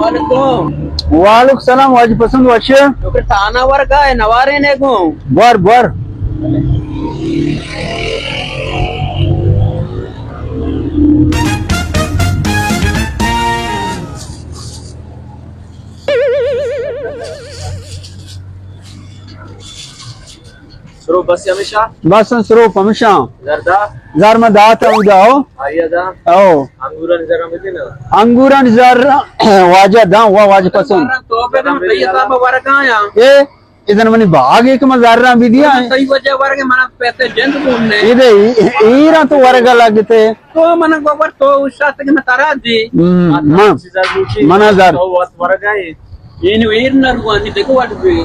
وعلیکم۔ وعلیکم السلام، واجہ پسند وشے؟ شکر، تانا ورگا ہے، نوارے نے گوں۔ بور، بور۔ سروپ بس ہمیشہ؟ بس سروپ ہمیشہ۔ زردا؟ زر ما داتا اودا ہو۔ آیا دا؟ او۔ انگورانی زر ہم بدے نا؟ انگورانی زر واجہ دا، وا واجہ پسند۔ تو بدے، من تئی حساب ورگا آیا۔ اے، اذن منی باغ ایک ما زر ہم بدیا۔ صحیح وجہ ورگے، منا پیسے جند کون نے۔ اے دے، ایرا تو ورگا لگتے۔ تو من گوبر تو اوشتات کہ من ترا دی۔ ہم، آ، من، چیزا لوٹی۔ منا زر۔ تو وت ورگا ہے۔ این ویر نہ روانی دیکھو وٹ بھی۔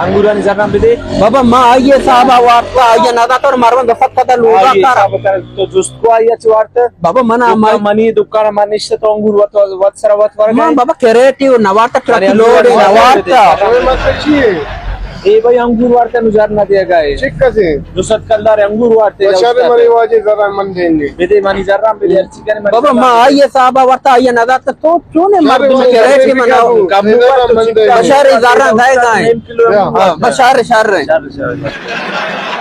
انگورانی زران بدے۔ بابا، ما آئیے صاحبہ وارتا، آئیے ندا تو مروان دفت کتا لوگا آئیے کارا۔ صاحبہ تو جست کو آئیے چی وارتا؟ بابا، من دکان آمائی منی دکان من نشتہ تو انگور وت، وت سر وت ورگا من ہے۔ بابا کریٹی و نوارتا، ٹرک لوڈ ہے، نوارتا۔ اے بھائی انگور وارتا نظر نہ دیا گئے۔ چک کسے؟ دو سد کلدار انگور وارتے بشار منی واجہ زران من دیں گے۔ بدے منی زران بدے، ہر چی کرے منی بابا، زران ما بدے۔ آئیے صاحبہ وارتا، آئیے ندا تو تو چونے مردم کریٹی من کم وارتا من دیں گے۔ بشار زران دے گئے۔ نیم کلو ہاں، بشار شر رہے۔ شر، شر، شر۔